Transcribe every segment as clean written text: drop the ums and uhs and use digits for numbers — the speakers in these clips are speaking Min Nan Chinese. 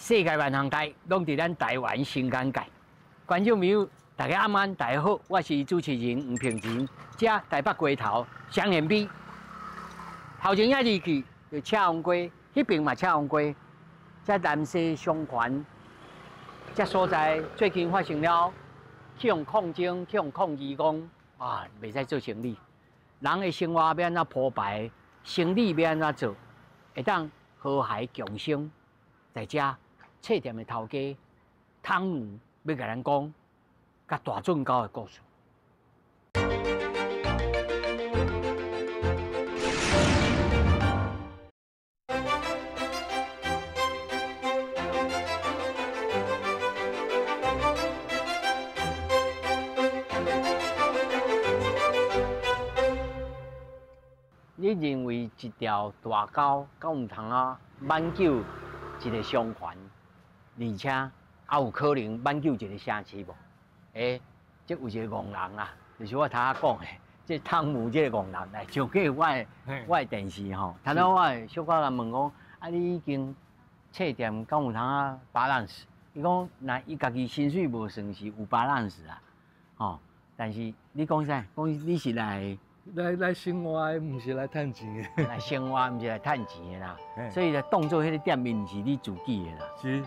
世界萬項代，攏佇咱台灣新簡介。觀眾朋友，大家晚安，大家好，我是主持人黃平仁，這台北街頭雙連埤，頭前仔入去就赤峰街，彼邊嘛赤峰街，這南西雙環，這所在最近發生了去予抗爭，去予抗議講啊，袂使做生理，人的生活欲按怎鋪排，生理欲按怎做，會當和諧共生。在遮冊店的頭家湯姆欲共咱講佮大圳溝的故事。你認為一條大溝敢有通啊挽救一個商圈，而且還有可能挽救一個城市無？欸，這有一個戇人啊，就是我頭仔講的，這湯姆這個戇人來上過我的電視吼。頭拄我會小可共問講，啊，你彼間冊店敢有通啊 balance？伊講，若伊家己薪水無算是有 balance 啊，吼。但是你講啥？講你是來？來生活的，毋是來趁錢的。來生活，毋是來趁錢的啦。所以就當做彼個店面是你自己的啦。是。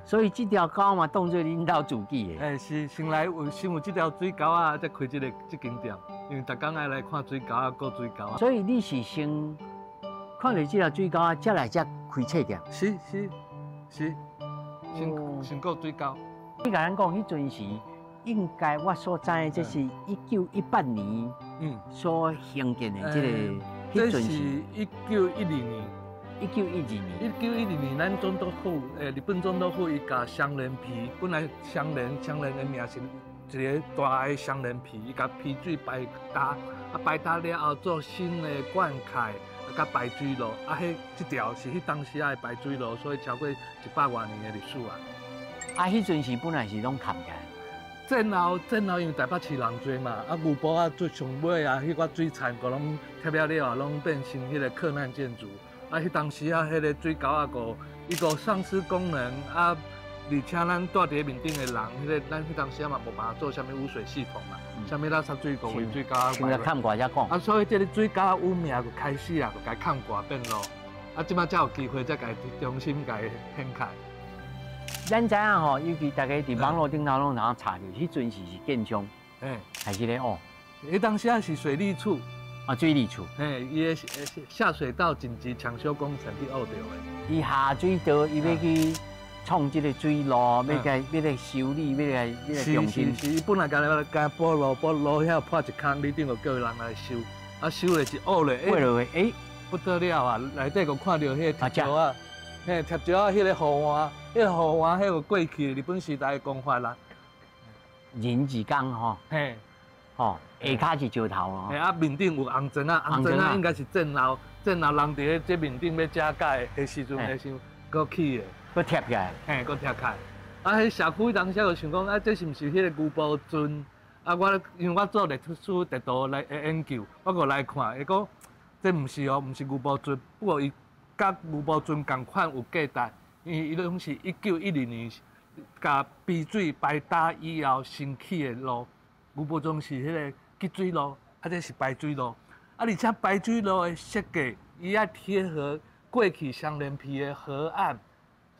所以這條溝嘛，當做恁兜自己的。欸，是，先來有先有這條水溝仔，才開這間店。因為逐工愛來看水溝仔，顧水溝仔。所以你是先看著這條水溝仔，才來遮開冊店。是是是，先顧水溝。你共咱講，彼陣時應該我所知，這是1918年所興建的這個。這是1912年。 1912年。1912年，咱總督府，日本總督府伊共雙連埤，本來雙連的名是一個大的雙連埤，伊共埤水排乾，啊排乾了後做新的灌溉，啊佮排水路，啊彼這條是彼當時仔的排水路，所以超過100外年的歷史啊。啊，彼陣時本來是攏崁起來。戰後因為台北市人濟嘛，啊牛埔仔最上尾啊，彼寡水田閣攏拆了了啊，攏變成彼個克難建築。啊，彼當時啊，彼個水溝仔閣伊閣喪失功能啊，而且咱住佇面頂的人，彼個咱彼當時啊嘛無辦法做啥物污水系統嘛，啥物垃圾水閣為水溝仔。先來崁蓋才講。啊，所以這個水溝仔有名就開始啊，就共崁蓋變路。啊，這擺才有機會才共重新共掀開。咱知影吼，尤其大家佇網路頂頭攏通查著，彼陣時是建商，還是咧哦？彼當時啊是水利處，啊水利處，嘿，伊的下水道緊急搶修工程去挖著的。伊下水道，伊欲去創這個水路，欲共欲來修理，欲來欲來重新。是是是，伊本來干焦補路補路遐破一空，你頂就叫人來修，啊修咧一挖咧，挖落去，欸，不得了啊！內底閣看著彼個鐵石仔。嘿，貼石仔彼個河岸，彼個河岸，彼個過去日本時代的講法啦。人字工吼，嘿，吼，下跤是石頭哦。嘿，啊面頂有紅磚仔，紅磚仔應該是戰後，戰後人佇咧這面頂欲遮蓋的時陣的時，閣起的。閣貼起來。嘿，閣貼起來。啊，彼社區當時就想講，啊，這是毋是彼個牛埔圳？啊，我因為我做歷史地圖來研究，我閣來看，伊講這毋是哦，毋是牛埔圳，不過伊。佮牛埔圳仝款有價值，因為伊攏是1912年共埤水排乾以後新起的路。牛埔圳是彼個集水路，啊，這是排水路。啊，而且排水路的設計，伊愛貼合過去雙連埤的河岸，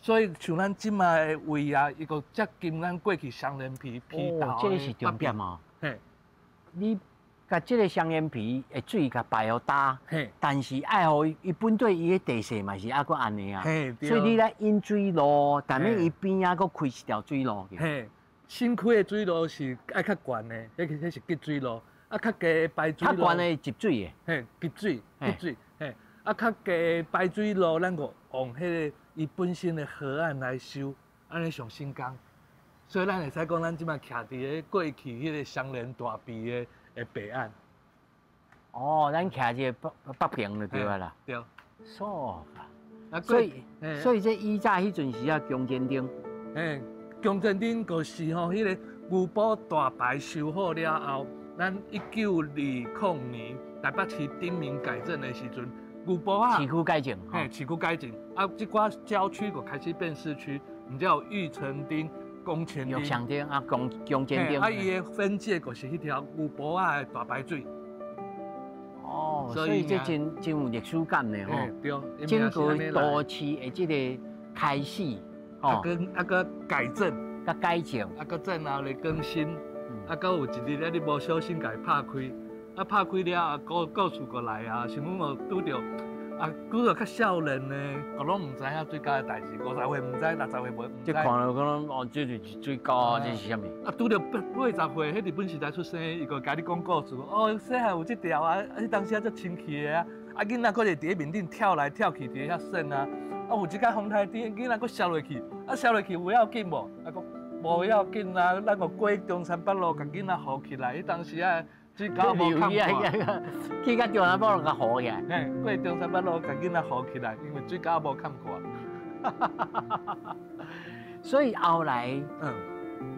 所以像咱這擺的位啊，伊閣接近咱過去雙連埤埤頭。哦，這個是重點哦。嘿，你。共這個雙連埤的水共排予焦，但是愛予伊，伊本底伊的地勢嘛是猶閣按呢啊，所以你來引水路，但欲伊邊仔閣開一條水路去。嘿，新開的水路是愛較懸的，彼是集水路，啊較低的排水路。較懸的集水的。嘿，集水，集水，嘿，啊較低的排水路，咱閣往彼個伊本身的河岸來修，按呢上省工。所以咱會使講，咱這擺徛佇个過去彼個雙連大埤的北岸。哦，咱徛佇個北邊就對啊啦。對。所以，所以這以早彼陣時啊，江前町。嘿，江前町就是吼，彼個牛埔大排修好了後，咱1920年台北市定名改正的時陣，牛埔仔。市區改正。嘿，市區改正，啊，這寡郊區就開始變市區。毋才有玉成町、宫前玉町。成町啊，宫前町。啊，伊的分界就是彼条牛埔仔的大排水。哦，所以这真真有历史感呢吼。对。整个都市的这个开始，啊，跟啊个改正，佮改正，啊阁战后来更新，啊，阁有一日咧，你无小心共伊拍开，啊，拍开了啊，故事阁来啊，想讲哦，拄著啊，拄著较少年的，阁拢毋知影水沟的代志，50岁毋知，60岁无毋知。这看了讲哦，这就是水沟啊，这是啥物？啊，拄著80岁，彼日本时代出生，伊阁共你讲故事，哦，细汉有这条啊，啊，彼当时啊足清气的啊，啊，囡仔阁会伫咧面顶跳来跳去，伫遐耍啊，啊，有一摆风台顶，囡仔阁摔落去，啊，摔落去有要紧无？啊，讲无要紧啊，咱阁过中山北路，共囡仔扶起来，彼当时啊。水沟无崁过，去到中山北路共扶起来。嘿，过中山北路共囡仔扶起来，因为水沟无崁过。所以后来，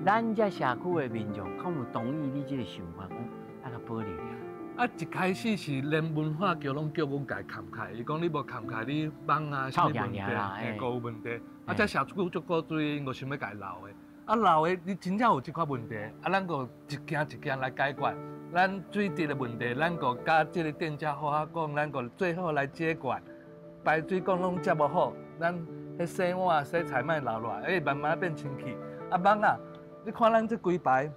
咱遮社区的民众，敢有同意你这个想法，讲爱共保留啊？啊，一开始是连文化局拢叫阮共崁开，伊讲你无崁开，你蠓啊啥物问题，嘿，阁有问题。啊，这社区足古锥，𪜶阁想欲共留的。啊，留的你真正有这款问题，啊，咱阁一件一件来解决。咱水质的问题，咱阁佮这个店家好好讲，咱阁最好来接管。排水管拢接无好，咱彼洗碗洗菜莫留落来，欸，慢慢变清气。啊，蠓仔，你看咱这规排，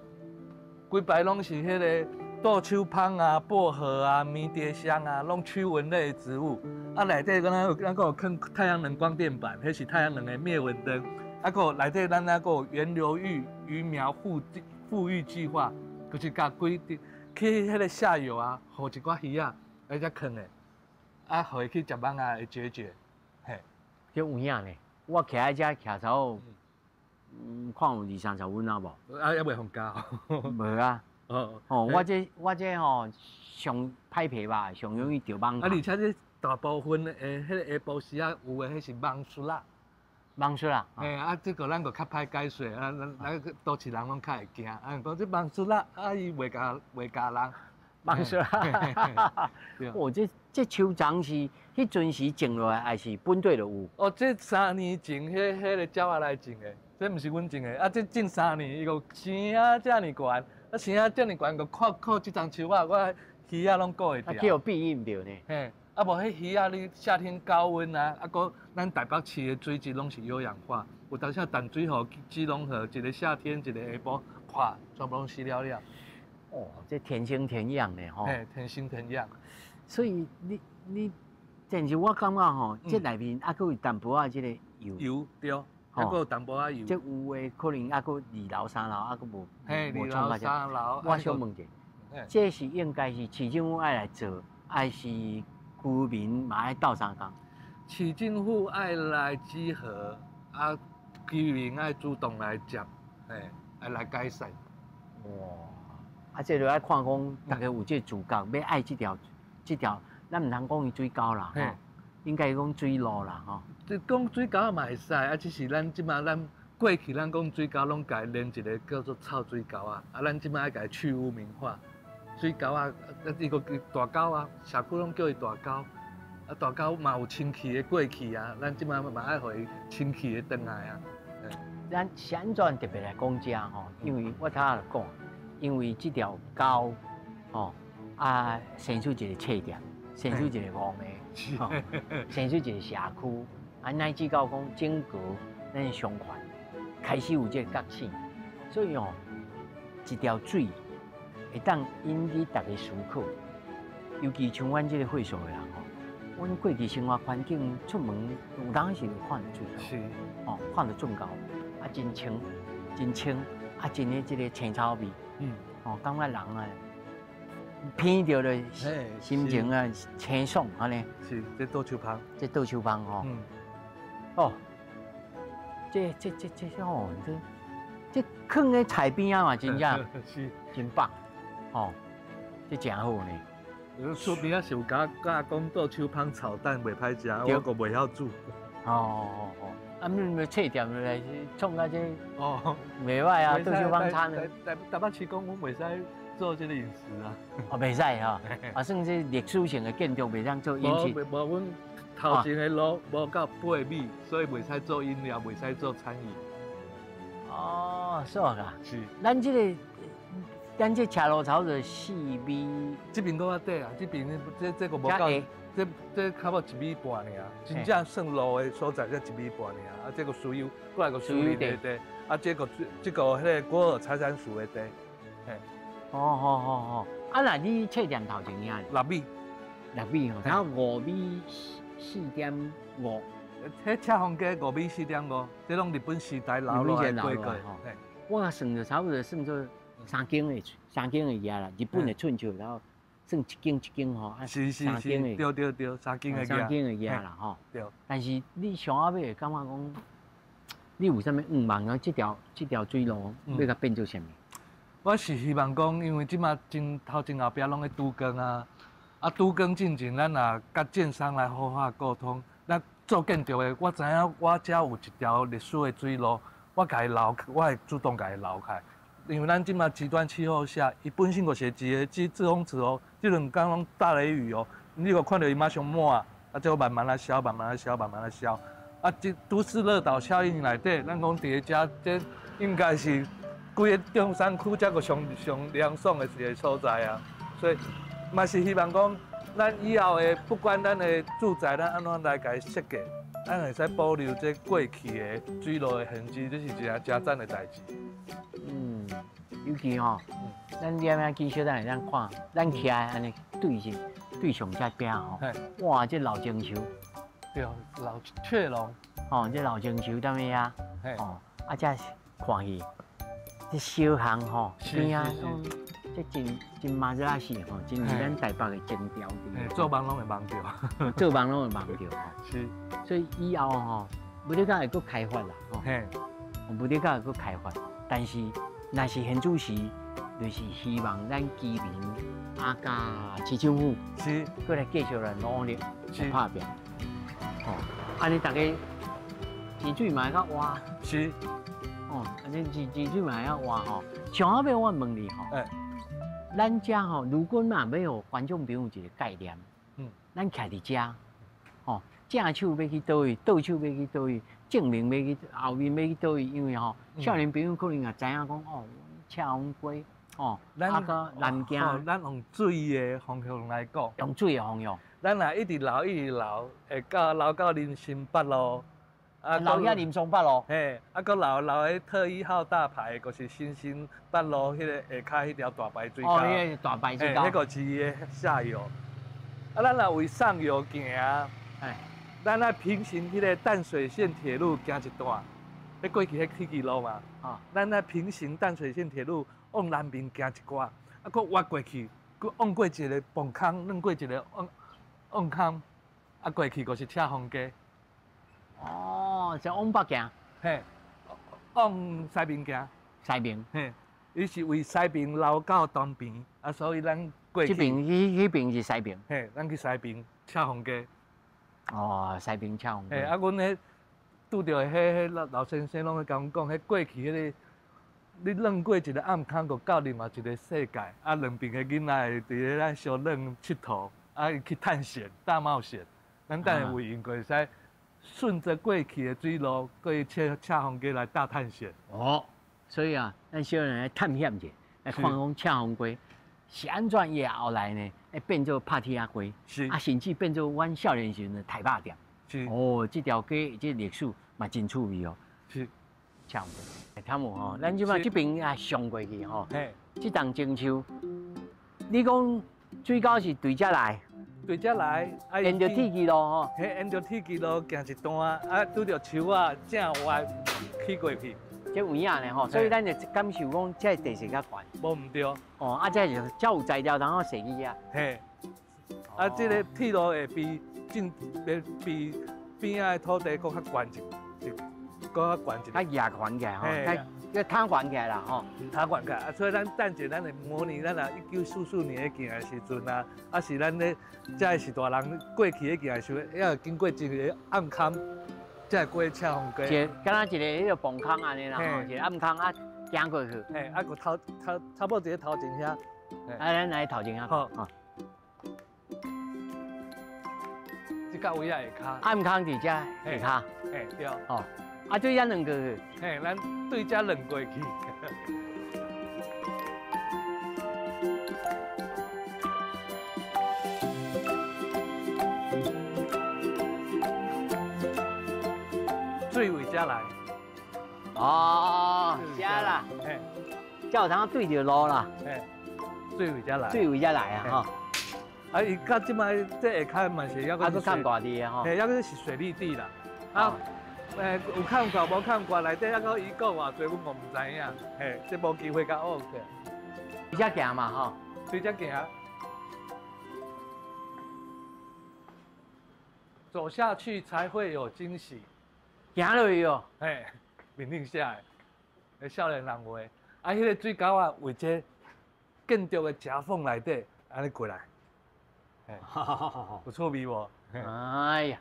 规排拢是彼个杜秋芳啊、薄荷啊、迷迭香啊，拢驱蚊类的植物。啊，内底敢若有咱阁有囥太阳能光电板，彼是太阳能的灭蚊灯。啊，阁有内底咱还阁有源流域鱼苗复育计划，就是共规定。去彼个下游啊，予一寡鱼仔来遮囥的，啊，予伊去食蠓仔会解决，嘿。这有影呢，我徛佇遮徛差看有二三十分啊无？啊，犹未放假。无啊。哦，我这吼上歹皮吧，上容易著蠓。啊，而且这大部分的彼个下晡时仔有的，彼是蠓蟀仔。蠓蟀仔。嘿，啊，这个咱阁较歹解说，啊，咱都市人拢较会惊，啊，讲这蠓蟀仔，啊，伊袂咬人。蠓蟀仔。哦，这树丛是彼阵时种落来，还是本地就有？哦，这3年前，彼个鸟仔来种的，这毋是阮种的。啊，这种三年，伊阁生啊遮尔悬，啊生啊遮尔悬，阁靠靠这丛树仔，我鱼仔拢顾会牢。啊，去予庇荫著呢。嘿。啊，无彼鱼仔，你夏天高温啊，啊，阁咱台北市的水质拢是有氧化，有当时淡水河、基隆河，一个夏天，一个下晡，啪，全部拢死了了。哦，这天生天养的吼。嘿，天生天养。所以你，但是我感觉吼，这内面犹阁有淡薄仔这个油。油对，犹阁有淡薄仔油。这有的可能犹阁二楼三楼犹阁无。嘿，二楼三楼。我想问一下，这是应该是市政府爱来做，还是居民嘛爱斗相共？市政府爱来集合，啊，居民爱主动来接，嘿，爱来改善。哇，啊，这就爱看讲，大家有这个自觉，欲爱这条，咱毋通讲伊水沟啦，吼，应该讲水路啦，吼。这讲水沟嘛会使，啊，只是咱这马咱过去咱讲水沟拢共连一个叫做臭水沟啊，啊，咱这马爱共伊去污名化。水沟啊，啊，伊阁大沟啊，社区拢叫伊大沟，啊，大沟嘛有清气的过去啊，咱这马嘛爱予伊清气的转来啊。咱是按怎特别来讲遮吼？因为我头仔就讲，因为这条沟吼啊，生出一个册店，生出一个戆的，吼，生出一个社区，啊，乃至到讲整个咱商圈开始有这个觉醒，所以哦，一条水会当引起大家思考，尤其像阮这个岁数的人吼，阮过去生活环境出门有当时就看著水沟，哦，看著圳沟，啊，真清，真清，啊，真的这个青草味，哦，感觉人啊，闻著就心情啊清爽按呢。是，这杜秋芳。这杜秋芳吼。哦，这哦，这囥佇菜边仔嘛，真正真棒，哦，这真好呢。厝边仔是有共教讲杜秋芳炒蛋袂歹食，我阁袂晓煮。哦哦哦，啊，你咪册店来创啊这，哦，袂歹啊，杜秋芳餐。台北市讲阮袂使做這个飲食啊。哦，袂使吼，啊，算這歷史性的建築袂當做飲食。無，無，阮頭前的路無夠8米，所以袂使做飲料，袂使做餐飲。哦，そうか。是。咱這車路差不多4米。這邊閣較短啊，這邊這個無夠，這差不多1.5米爾，真正算路的所在才1.5米爾。啊，這個私有，過來個私人的地，啊，這個彼个國有財產署的地。嘿。哦，好好好。啊，那你冊店頭前遐？6米。6米吼，然後5米4.5。彼赤峰街5米4.5，這攏日本時代留落來過過。我算著差不多算做三間的額啦，日本的寸尺，然後算一間一間吼，是是是，對對對，三間的額。三間的額啦吼。對。但是你上後尾會感覺講，你有啥物願望啊？這條水路欲共變做啥物？我是希望講，因為這馬真頭前後壁攏咧拄工啊，啊拄工進前，咱若佮建商來好好溝通，咱做建築的，我知影我遮有一條歷史的水路，我共伊留，我會主動共伊留開。因為咱這馬極端氣候下，伊本身就是一个滯洪池哦，這兩工攏大雷雨哦，你若看著伊馬上滿，啊，這慢慢來消，慢慢來消，慢慢來消。啊，這都市熱島效應內底，咱講佇咧遮，這應該是規个中山區才閣上上涼爽的一个所在啊。所以嘛是希望講，咱以後的不管咱的住宅，咱按怎來共伊設計，咱會使保留這過去的水路的痕跡，這是一件誠讚的代誌。嗯，尤其吼，咱踮遐去小等會當看，咱徛按呢對是對上這邊吼，哇，這老樟樹，對，老雀龍，吼，這老樟樹踮遐，哦，啊，這看去，這小巷吼邊仔，這真真馬自拉西吼，真是咱台北的情調。做夢攏會夢著，做夢攏會夢著。是，所以以後吼，無你講會閣開發啦，吼，無你講會閣開發，但是若是現主時，就是希望咱居民啊，佮市政府閣來繼續來努力來拍拚，吼，按呢逐家井水嘛會較活，是，哦，按呢井水嘛會較活吼。上後尾我問你吼，咱遮吼，如果若欲予觀眾朋友一個概念，咱徛佇遮，吼，正手欲去佗位，倒手欲去佗位，正面欲去，後面欲去佗位，因為吼，少年朋友可能也知影講哦，赤峰街，哦，啊閣南京，咱用水的方向來講，用水的方向，咱若一直流，一直流，會到流到林森北路，啊，流遐林松北路，嘿，啊，閣流流彼特一號大排，就是新興北路彼个下跤彼條大排水溝，哦，彼个大排水溝，彼个是伊的下游。啊，咱若為上游行，咱愛平行彼个淡水線鐵路行一段，彼過去彼鐵支路嘛，啊，咱愛平行淡水線鐵路往南邊行一寡，啊，閣越過去，閣往過一个磅空，轉過一个往往空，啊，過去就是赤峰街。哦，就往北行，嘿，往西邊行，西邊，嘿，伊是為西邊流到東邊，啊，所以咱過去。這邊彼邊是西邊，嘿，咱去西邊赤峰街。哦，西邊赤峰街。嘿，啊，阮彼拄著彼老先生攏咧共阮講，彼過去彼个，你轉過一个暗空，就到另外一个世界。啊，兩邊的囡仔會佇咧咱相轉𨑨迌，啊，去探險、大冒險。咱等下有閒就會使順著過去的水路，過去赤峰街來大探險。哦，所以啊，咱小人來探險者，來看講赤峰街是按怎伊後來呢，會變做拍鐵仔街，啊，甚至變做阮少年時陣的刣肉店。是。哦，這條街這歷史嘛真趣味哦。是。赤峰街，聽無吼？咱這擺這邊啊上過去吼，這棟樟樹，你講水溝是對這來？對這來，沿著鐵支路吼，嘿，沿著鐵支路行一段，啊，拄著樹仔正歪起過去，這有影呢吼，所以咱就感受講，這地勢較懸。無毋對。哦，啊，這就才有材料通好設計啊。嘿，啊，這个鐵路會比進，比邊仔的土地閣較懸一，閣較懸一。較額懸起來吼，較攤懸起來啦吼，攤懸起來。啊，所以咱等者咱會模擬咱若1944年咧行的時陣啊，啊是咱咧，這是大人過去咧行的時陣，要經過一个暗坎，才會過赤峰街。一个，敢若一个彼个磅空按呢啦吼，一个暗空啊，行過去。嘿，啊，閣頭頭差不多佇咧頭前遐，啊，咱來頭前啊。好好。這個位仔下跤。暗空佇遮下跤。嘿，對。哦，啊，對遮兩個。嘿，咱對遮兩過去。水位遮來。哦，遮啦。嘿。遮有通對著路啦。嘿，水位遮來。水位遮來啊，吼。啊，伊到這擺這下跤嘛是猶閣。啊，閣較大滴的吼。嘿，猶閣是水利地啦。啊，有看過無看過，內底猶閣伊講偌濟，阮嘛毋知影。嘿，這無機會共學過。對遮行嘛吼。對遮行。走下去才會有驚喜。行落去哦。嘿，面頂寫的，少年人話，啊，彼個水溝仔為這建築的夾縫內底，按呢過來。有趣味無？哎呀！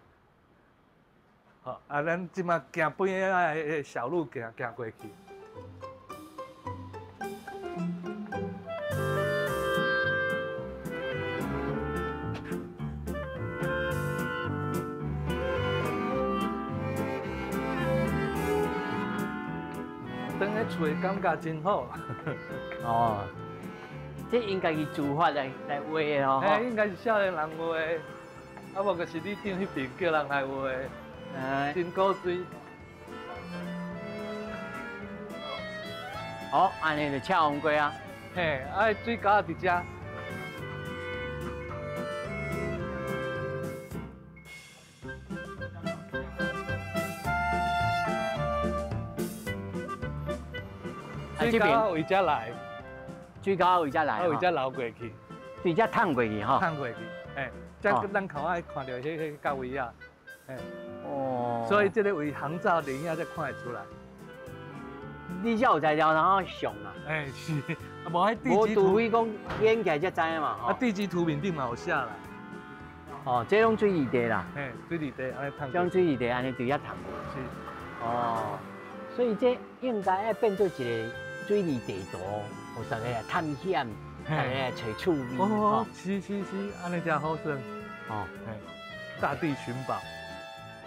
好，啊，咱這馬行邊仔的小路行行過去。轉去厝的感覺真好。哦，這應該是自發來畫的哦。嘿，應該是少年人畫的，啊無就是里長彼邊叫人來畫的。哎，真古錐。好，按呢就赤紅過啊。嘿，啊，水溝佇遮。水溝為遮來，水溝為遮來，為遮流過去，對遮淌過去吼，淌過去，嘿，遮咱口愛看著彼個位啊，嘿，哦，所以這個位航照電影才看會出來。你遮有材料通上啊？哎，是，啊，無彼地基圖，除非講演起來才知嘛。啊，地基圖面頂嘛有寫啦。哦，這攏水泥地啦。嘿，水泥地按呢淌。這種水泥地按呢對遐淌過。是。哦，所以這應該愛變做一個水泥地圖，予大家來探險，大家來揣趣味。哦，是是是，按呢真好耍。哦，嘿，大地尋寶。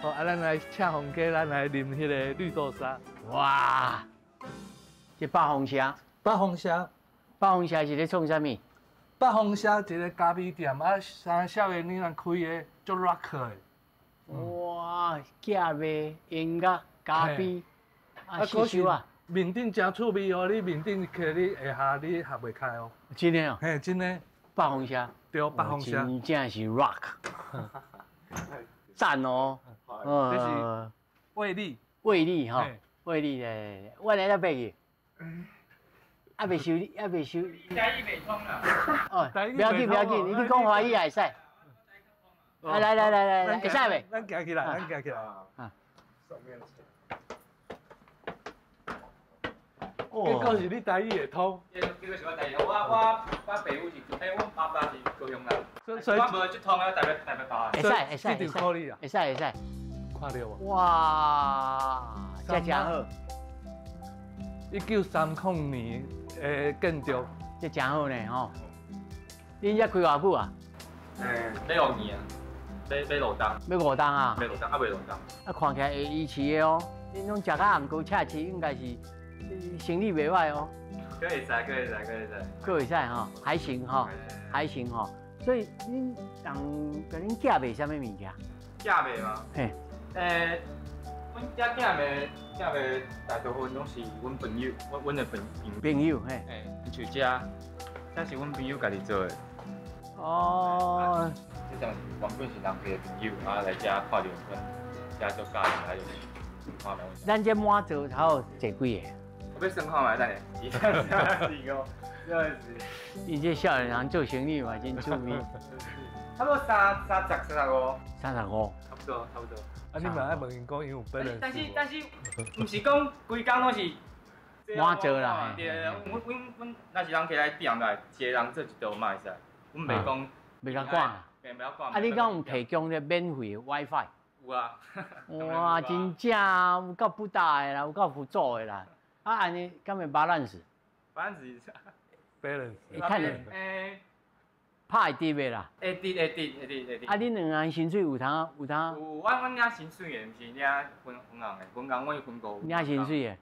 好，啊，咱來赤峰街，咱來啉彼個綠豆沙。哇！這北風車，北風車，北風車是咧創啥物？北風車一個咖啡店，啊，三少年人開的，足 rock 的。哇，寄賣音樂、咖啡，啊，四手啊。面頂真趣味哦，你面頂徛你下下你合袂開哦。真的哦。嘿，真的。北風車。對，北風車。真正是 rock。讚哦。這是衛力。衛力吼，衛力咧，我來遮爬去。啊，袂收你，啊袂收。台語袂通啦。哦，不要緊，不要緊，你講華語也會使。來來來來來，會使袂？咱行起來，咱行起來。啊。結果是你台語會通。結果是我台語，我爸父是，欸，阮爸爸是高雄人，所以我無這通啊，台北爸。會使會使。這就靠你啊。會使會使。看著無？哇，這真好。1930年的建築，這真好呢吼。恁遮開偌久啊？欸，欲5年啊，欲5冬。欲5冬啊？欲5冬，猶未5冬。啊，看起來會維持的哦。恁攏食甲紅膏赤翅，應該是生理袂歹哦。閣會使，閣會使，閣會使。閣會使吼，還行吼，還行吼。所以恁人共恁寄賣啥物物件？寄賣嗎？嘿。欸，阮遮寄賣大部分攏是阮朋友，阮的朋友。朋友嘿。欸，像這，這是阮朋友家己做的。哦。這當原本是人家的朋友，啊來遮看著阮，遮足佮意，啊就看覓。咱這滿座差不多坐幾個？我欲算看覓等下，2、3、4、5、6、7。伊這少年人做生意嘛，真趣味。差不多30、35。 35。差不多，差不多。啊，你嘛愛問𪜶講，伊有本事。但是，毋是講規工攏是滿座啦。對，阮若是人客來店內，一個人做一道嘛會使，阮袂講。袂共管。袂曉管。啊，你敢有提供咧免費的 WiFi？有啊。哇，真正有夠不大的啦，有夠輔助的啦。啊，按呢敢會 balance？ balance。balance。會趁的，拍會直的啦。會直會直會直會直。啊，恁兩个人薪水有通有通？有，阮領薪水的，毋是領分分紅的，分紅阮分五。領薪水的。欸。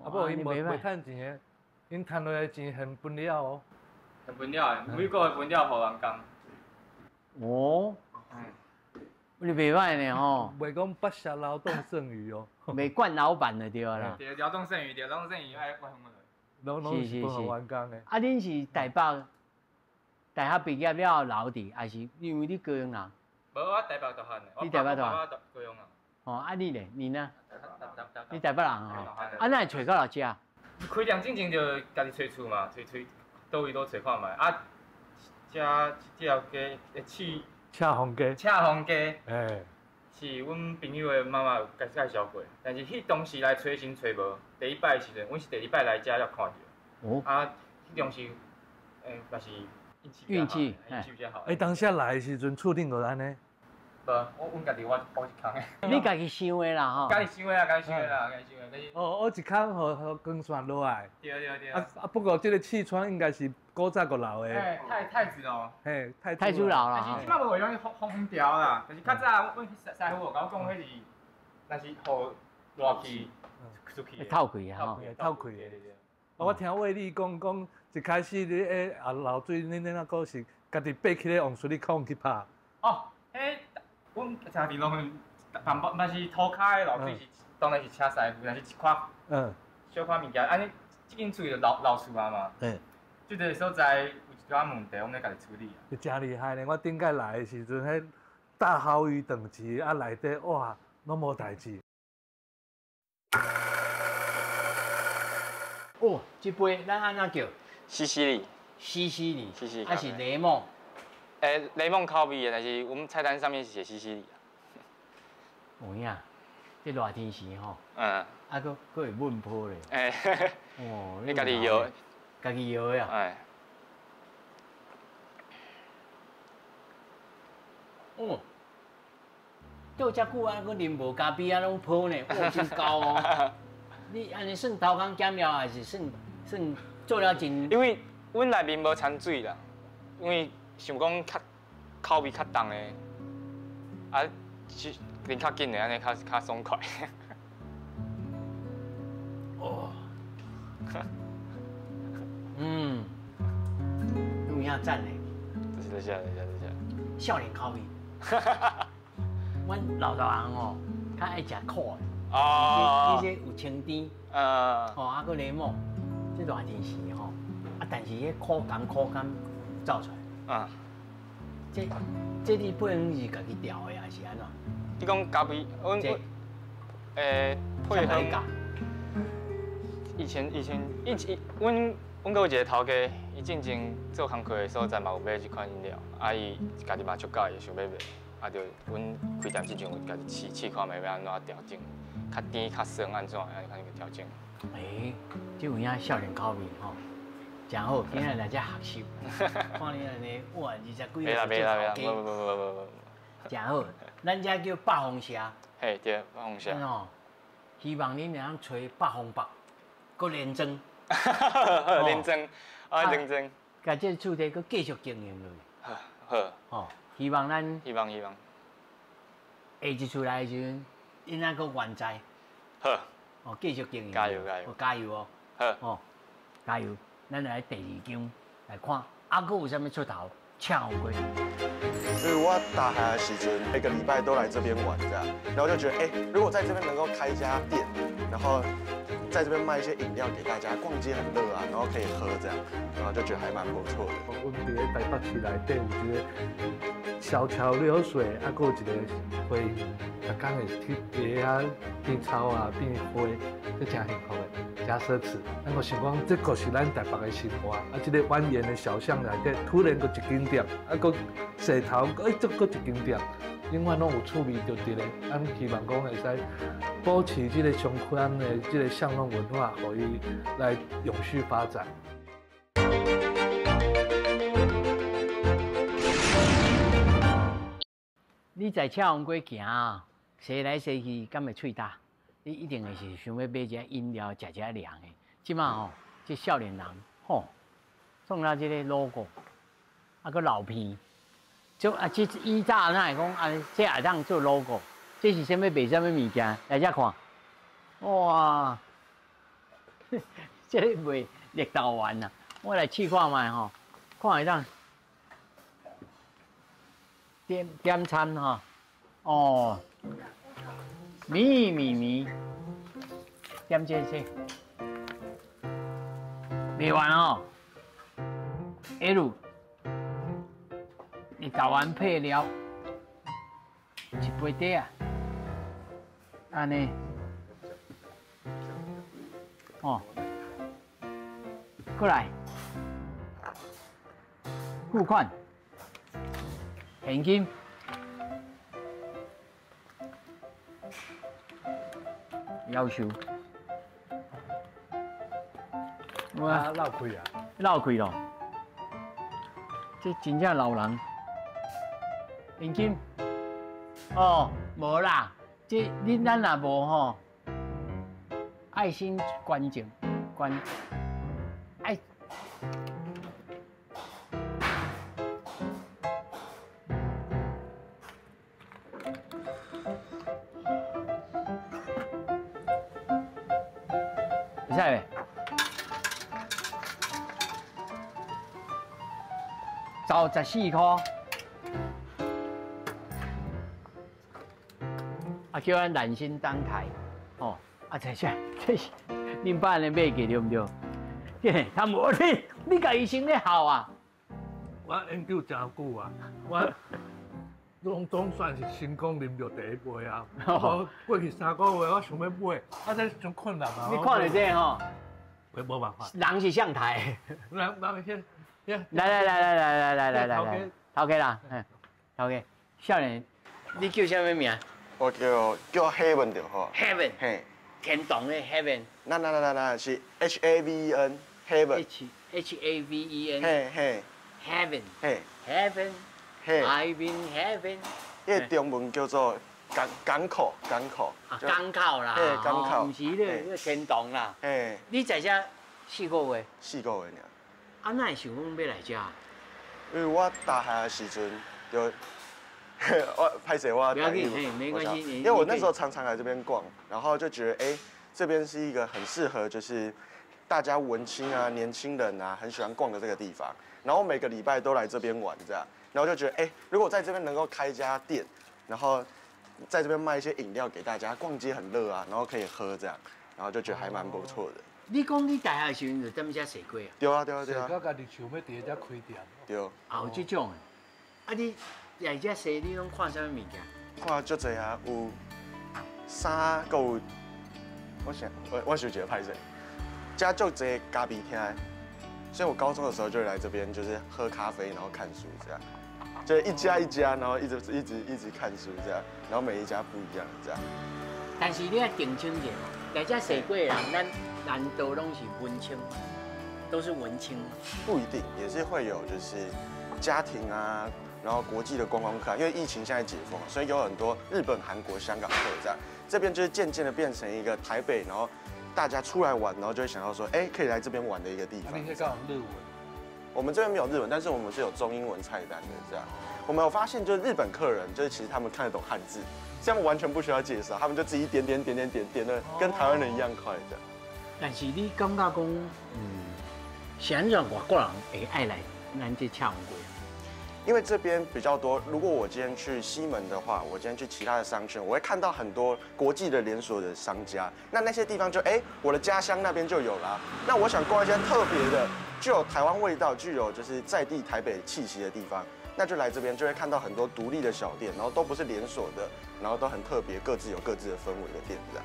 啊，無𪜶無袂趁錢的，𪜶趁落來錢現分了哦。現分了的，每個月分了予員工。哦。你袂歹呢吼。袂講剝削勞動剩餘哦。袂慣老闆就對啦。對，勞動剩餘，勞動剩餘愛分落來。攏攏是分予員工的。啊，恁是台北大學畢業了後留佇，還是因為你高雄人？無，我台北大漢的。你台北大漢？高雄人。哦，啊你咧？你呢？你台北人吼？啊，哪會揣到來遮？開店進前就家己揣厝嘛，揣揣佗位都揣看覓啊。遮這條街會試。赤峰街。赤峰街。欸。是阮朋友的媽媽有介介紹過，但是彼當時來揣時揣無，第一擺的時陣，阮是第二擺來遮才看著。哦。啊，彼當時，嘛是運氣運氣比較好。欸，當時來的時陣，厝頂就按呢？無，我阮家己我補一空的。你家己想的啦吼？家己想的啊，家己想的啦，家己想的。但是哦，我一空予光線落來。對對對。啊啊！不過這個刺窗應該是古早就留的。欸，太子樓。嘿，太子樓啦。但是這擺無用封條啦，但是較早阮師傅有共我講，彼是若是予熱氣出去。透氣啊！吼，透氣的。我聽魏麗講講，一開始你咧啊漏水，恁恁那個是家己爬起來往水里孔去拍。哦，彼。阮家己攏淡薄，嘛是塗跤的漏水是，當然是請師傅，但是一寡小可物件，按呢，這間厝就漏厝啊嘛。這個所在有一寡問題，阮咧家己處理啊。真厲害呢！我頂擺來的時陣，彼大豪雨等級啊，內底哇，攏無代誌。哦，這杯咱按怎叫？西西里。西西里。西西里。還是檸檬？欸，雷夢口味的，但是我們菜單上面是寫西西里。有影，這熱天時吼，啊，閣會悶泡咧。欸，哦，你家己搖。家己搖的啊。欸。哦，倒遮久啊，閣啉無咖啡啊，攏泡呢，哇，真厚哦。你按呢算偷工減料，還是算算做了真？因為阮內面無摻水啦，因為。想講較口味較重的，啊，啉較緊的，按呢較較爽快。哦，嗯，有影讚嘞。就是這，就是這。少年口味。阮老大人哦，較愛食苦的。哦。你這有清甜。哦，啊，閣檸檬，這熱天時吼，啊，但是彼苦甘苦甘走出來。啊，這你配方是家己調的，還是按怎？你講咖啡，阮配方。以前以前以前，阮閣有一個頭家，伊進前做工課的所在嘛有買這款飲料，啊伊家己嘛足佮意，想欲賣，啊就阮開店之前有家己試試看覓欲按怎調整，較甜較酸按怎，按呢去調整。欸，這有影少年口味吼。真好，今仔來遮學習，看你按呢，哇，二十幾歲做頭家，無。真好，咱遮叫北風社。嘿，對，北風社。哦，希望恁會當揣北風北，閣連莊。連莊，啊連莊。共這厝地閣繼續經營落去。好，好。哦，希望咱。希望希望。下一次來的時陣，恁還閣還債。好。哦，繼續經營。加油加油。加油哦。好。哦，加油。咱來第二張來看，啊，閣有啥物出頭？赤紅雞。所以我大學的時陣，每個禮拜都來這邊玩，這樣，然後就覺得，欸，如果在這邊能夠開一家店，然後在這邊賣一些飲料給大家，逛街很熱啊，然後可以喝這樣，然後就覺得還蠻不錯的。阮佇咧台北市內底有一個小橋流水，啊，閣有一個花園，逐工會去伫遐變草啊，變花，這真幸福的，真奢侈。咱就想講，這個是咱台北的生活，啊，這個蜿蜒的小巷內底，突然閣一間店，啊，閣洗頭，欸，這閣一間店，永遠攏有趣味就佇咧。咱希望講會使保持這個商圈的這個巷弄文化，予伊來永續發展。你在赤峰街行啊，踅來踅去，敢會喙焦？你一定會是想欲買一下飲料，食一下涼的。這擺吼，這少年人吼，創啥這个 logo，啊，閣老片，就啊，這以早哪會講啊，這會當做 logo，這是啥物賣啥物物件？來遮看，哇，這个賣綠豆丸啊，我來試看覓吼，看會當點點餐吼，哦，米米米，點這個，賣完哦。L，綠豆丸配料，一杯茶啊，按呢，哦，過來，付款，現金，要求，哇，漏氣啊，漏氣咯。這真正老人，現金，哦，無啦，這恁咱若無吼，愛心捐贈，捐，愛，會使袂？94箍，啊，叫咱蘭心當台，哦，啊，這是這是恁爸按呢買過對毋對？他無你，你共醫生咧痟啊？我研究誠久啊，我攏總算是成功啉著第一杯啊！我過去3個月，我想欲買，啊，這真困難啊！你看著這吼，無辦法。人是上台。人人先。來來來來來來來來來，頭家啦，頭家，少年，你叫啥物名？我叫 Heaven 就好。 Heaven，嘿，天堂的 Heaven。那那那那那是 H A V E N Heaven。 H H A V E N。嘿嘿。 Heaven。嘿。 Heaven。嘿。 I've been heaven。伊个中文叫做港港口港口。港口啦。嘿，港口。毋是咧，個天堂啦。嘿。你在遮4個月？ 4個月爾。啊，哪會想講欲來遮？因為我大漢的時陣就，我歹勢我。不要緊，沒關係。因為我那時候常常來這邊逛，然後就覺得，哎，這邊是一個很適合就是大家文青啊、年輕人啊很喜歡逛的這個地方。然後每個禮拜都來這邊玩這樣，然後就覺得，哎，如果在這邊能夠開一家店，然後在這邊賣一些飲料給大家，逛街很熱啊，然後可以喝這樣，然後就覺得還蠻不錯的。你講你大學時陣就踮遮踅過啊？對啊對啊對啊。踅到家己想欲佇遮開店。對。啊，有這種的。啊，你來遮踅，你攏看啥物物件？看足濟啊，有衫，閣有，我想我想一下歹勢，遮足濟咖啡廳的，所以我高中的時候就來這邊，就是喝咖啡，然後看書這樣，就一家一家，然後一直一直一直看書這樣，然後每一家不一樣這樣。但是你愛澄清一下，來遮踅過的人，咱難道攏是文青嗎？都是文青嗎？不一定，也是會有就是家庭啊，然後國際的觀光客，因為疫情現在解封，所以有很多日本、韓國、香港客這樣。這邊就是漸漸的變成一個台北，然後大家出來玩，然後就會想要說，哎，可以來這邊玩的一個地方。你是講日文？我們這邊沒有日文，但是我們是有中英文菜單的這樣。我們有發現，就是日本客人，就是其實他們看得懂漢字，這樣完全不需要介紹，他們就自己點點點點點點的，跟台灣人一樣快這樣。但是你感覺講，是按怎外國人會愛來咱這赤雲街？因為這邊比較多。如果我今天去西門的話，我今天去其他的商圈，我會看到很多國際的連鎖的商家。那些地方就，哎，我的家鄉那邊就有啦。那我想逛一些特別的，具有台灣味道、具有就是在地台北氣息的地方，那就來這邊就會看到很多獨立的小店，然後都不是連鎖的，然後都很特別，各自有各自的氛圍的店這樣。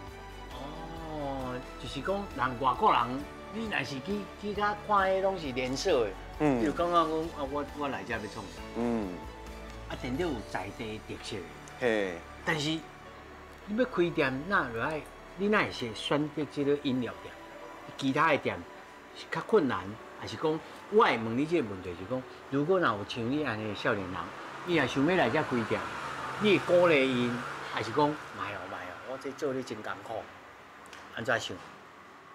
哦，就是講人外國人，你若是去較看彼攏是連鎖的。嗯，就感覺講啊，我來這欲創啥？嗯，啊，定著有在地特色的。嘿。但是你欲開店，那就愛你哪會是選擇這個飲料店？其他的店是較困難，還是講我會問你這個問題，就是講，如果若有像你按呢少年人，伊若想欲來遮開店，你會鼓勵𪜶，還是講莫哦莫哦，我這做咧真艱苦，按怎想？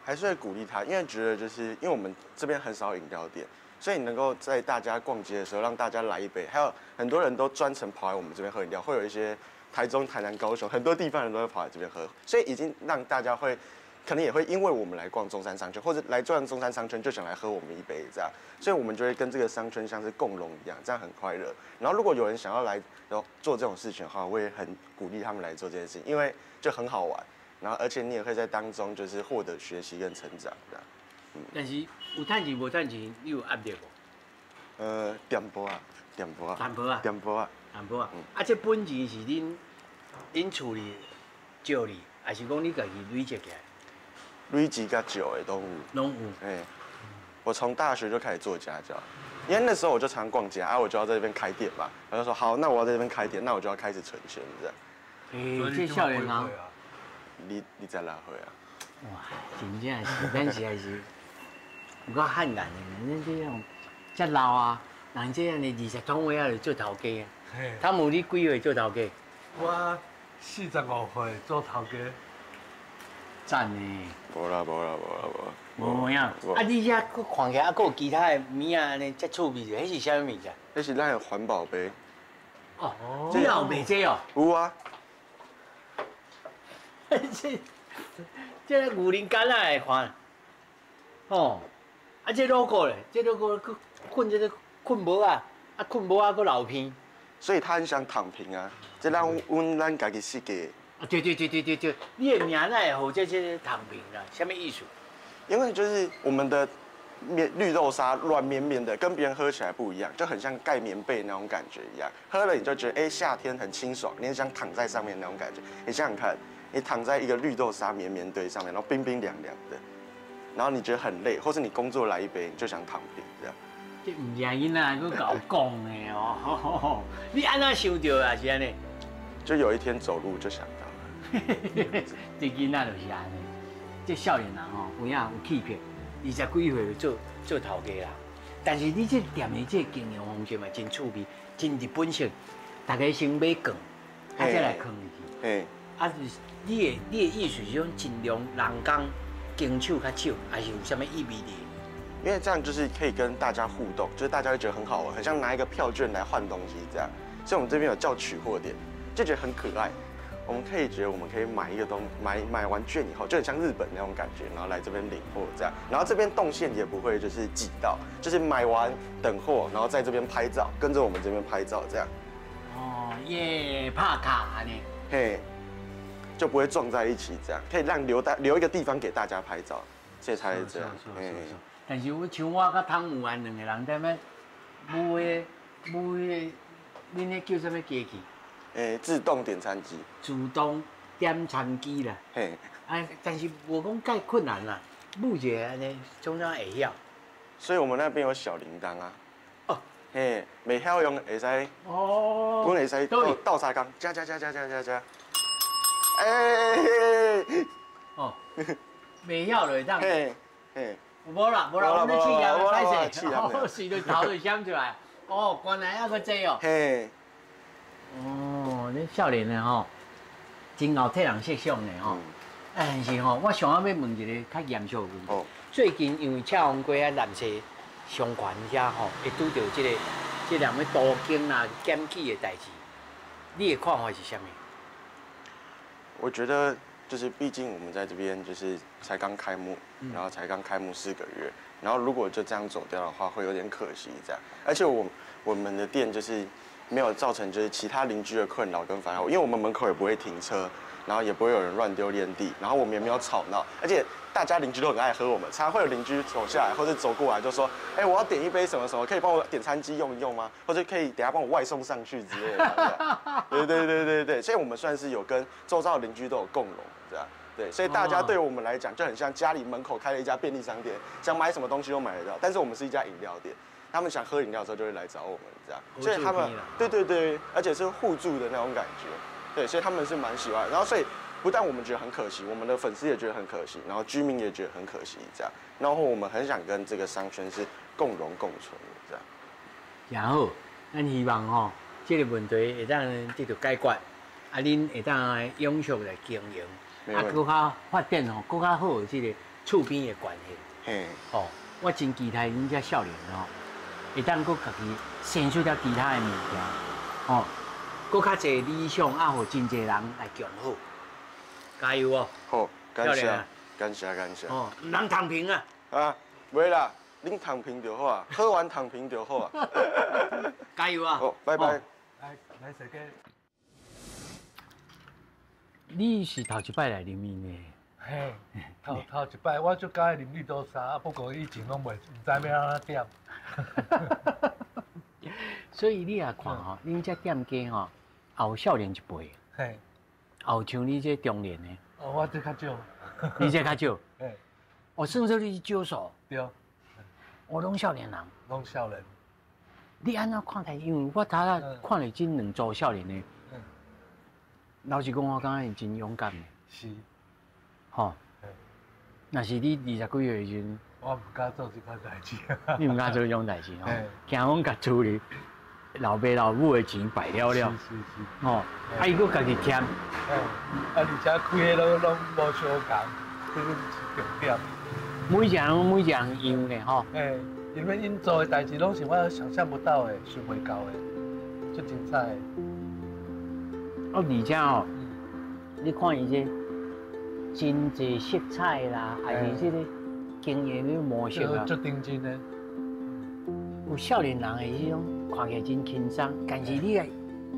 還是會鼓勵他，因為覺得就是因為我們這邊很少飲料店。所以你能够在大家逛街的时候让大家来一杯，还有很多人都专程跑来我们这边喝饮料，会有一些台中、台南、高雄很多地方人都会跑来这边喝，所以已经让大家会可能也会因为我们来逛中山商圈，或者来转中山商圈就想来喝我们一杯这样，所以我们就会跟这个商圈像是共荣一样，这样很快乐。然后如果有人想要来然后做这种事情的话，我也很鼓励他们来做这件事情，因为就很好玩，然后而且你也会在当中就是获得学习跟成长这样。但是有趁钱无趁钱，你有压力无？淡薄仔，淡薄仔，淡薄仔，淡薄仔。淡薄仔。啊，这本钱是恁厝里借你，还是讲你家己累积起来？累积佮借的都有。拢有。哎，我从大学就开始做家教，因为那时候我就常逛街，啊，我就要在这边开店嘛。我就说好，那我要在这边开店，那我就要开始存钱这样。哎，这少年人，你在哪岁啊？哇，真正是，咱实在是有够汗颜的，咱这样遮老啊，人这样的20通岁仔就做头家啊。他母你几岁做头家？我45岁做头家。赞呢！无啦无啦无啦无。无影。啊，你遮阁看起来啊，阁有其他的物仔按呢，遮趣味者，彼是啥物物件？彼是咱的环保杯。哦，你也有卖这哦？有啊。这牛奶干仔会看？哦，啊，这 logo 咧，这 logo 阁睏这个睏帽仔，啊，睏帽仔阁流鼻。所以他很想躺平啊，这阮家己设计。啊，对对对对对对，你的名哪会号这躺平啦？啥物意思？因为就是我们的绵绿豆沙软绵绵的，跟别人喝起来不一样，就很像盖棉被那种感觉一样。喝了你就觉得哎，夏天很清爽，你很想躺在上面那种感觉。你想想看，你躺在一个绿豆沙绵绵堆上面，然后冰冰凉凉的，然后你觉得很累，或是你工作来一杯，你就想躺平这样。这毋是囡仔阁𠢕讲的哦，你按怎想著啊？是按呢？就有一天走路就想到了。这囡仔就是按呢，这少年人吼，有影有气魄，20几岁就做头家啦。但是你这店的这经营方式嘛，真趣味，真日本式，大家先买罐，啊再来囥入去。嘿。啊，你的意思是讲尽量人工经手较少，还是有啥物意味伫？因为这样就是可以跟大家互动，就是大家会觉得很好玩，很像拿一个票券来换东西这样。所以我们这边有叫取货点，就觉得很可爱。我们可以觉得我们可以买一个东，买完券以后，就很像日本那种感觉，然后来这边领货这样。然后这边动线也不会就是挤到，就是买完等货，然后在这边拍照，跟着我们这边拍照这样。哦耶，拍卡呢？嘿，就不会撞在一起这样，可以让留一个地方给大家拍照，这才是这样。但是我像我佮汤姆安两个人在那买个，恁彼叫啥物机器？欸，自动点餐机。自动点餐机啦。嘿。啊，但是无讲介困难啦，买一个按呢，总算会晓。所以我们那边有小铃铛啊。哦。嘿，袂晓用会使。哦。阮会使倒相共，加加加加加加加。欸。哦。袂晓就会当。嘿。嘿。无啦，无啦，阮咧试验，歹势，哦，随就头就闪出来。哦，原来犹阁这哦。嘿。哦，恁少年的吼，真𠢕替人设想的吼。但是吼，我想要问一个较严肃的问题。最近因为赤峰街啊、南势商圈遐吼，会拄著这两个都更啦、检举的代志，你的看法是啥物？我觉得就是，毕竟我们在这边就是才刚开幕，然后才刚开幕4个月，然后如果就这样走掉的话，会有点可惜这样。而且我们的店就是没有造成就是其他邻居的困扰跟烦扰，因为我们门口也不会停车，然后也不会有人乱丢烟蒂，然后我们也没有吵闹，而且大家邻居都很爱喝我们，常常会有邻居走下来或者走过来就说，哎，我要点一杯什么什么，可以帮我点餐机用一用吗？或者可以等下帮我外送上去之类的。对对对对对，所以我们算是有跟周遭的邻居都有共融，这样。对，所以大家对我们来讲就很像家里门口开了一家便利商店，想买什么东西都买得到，但是我们是一家饮料店。他们想喝饮料的时候就会来找我们，这样，所以他们对对对，而且是互助的那种感觉，对，所以他们是蛮喜欢。然后所以不但我们觉得很可惜，我们的粉丝也觉得很可惜，然后居民也觉得很可惜，这样。然后我们很想跟这个商圈是共荣共存的，这样。然后，咱希望吼，这个问题会当得到解决，啊，恁会当永续来经营，啊，阁较发展吼，阁较好的这个厝边的关系。嘿，哦，我真期待恁遮少年吼。會當閣家己生出了其他的物件，吼，閣較濟理想啊，予真濟人來共好，加油哦！好，感謝，感謝感謝。哦，毋通躺平啊！啊，袂啦，恁躺平就好啊，喝完躺平就好啊。加油啊！好，拜拜。來來，踅街。你是頭一擺來啉𪜶的？嘿，頭頭一擺我足喜歡啉綠豆沙，不過以前攏袂，毋知欲按怎點。所以你也看吼，恁這店家吼，也有少年一輩，嘿，也有像你這中年的。哦，我這較少。你這較少。嘿。哦，算說你是少數。對。我攏少年人。攏少年。你按怎看待？因為我頭仔看著這兩組少年的，老實講，我感覺𪜶真勇敢的。是。吼。若是你二十幾歲的時陣，我毋敢做這款代誌。你毋敢做這種代誌吼，驚講共厝裡老爸老母的錢敗了了。是是是。吼，啊伊閣家己欠。啊，而且開的攏攏無相仝，這個是重點。每一項每一項樣的吼。因為𪜶做的代誌攏是我想象不到的，想袂到的，足精彩的。哦，而且哦，你看伊這真濟色彩啦，還是這個經營的模式啊，足認真的。有少年人的彼種看起來真輕鬆，但是你愛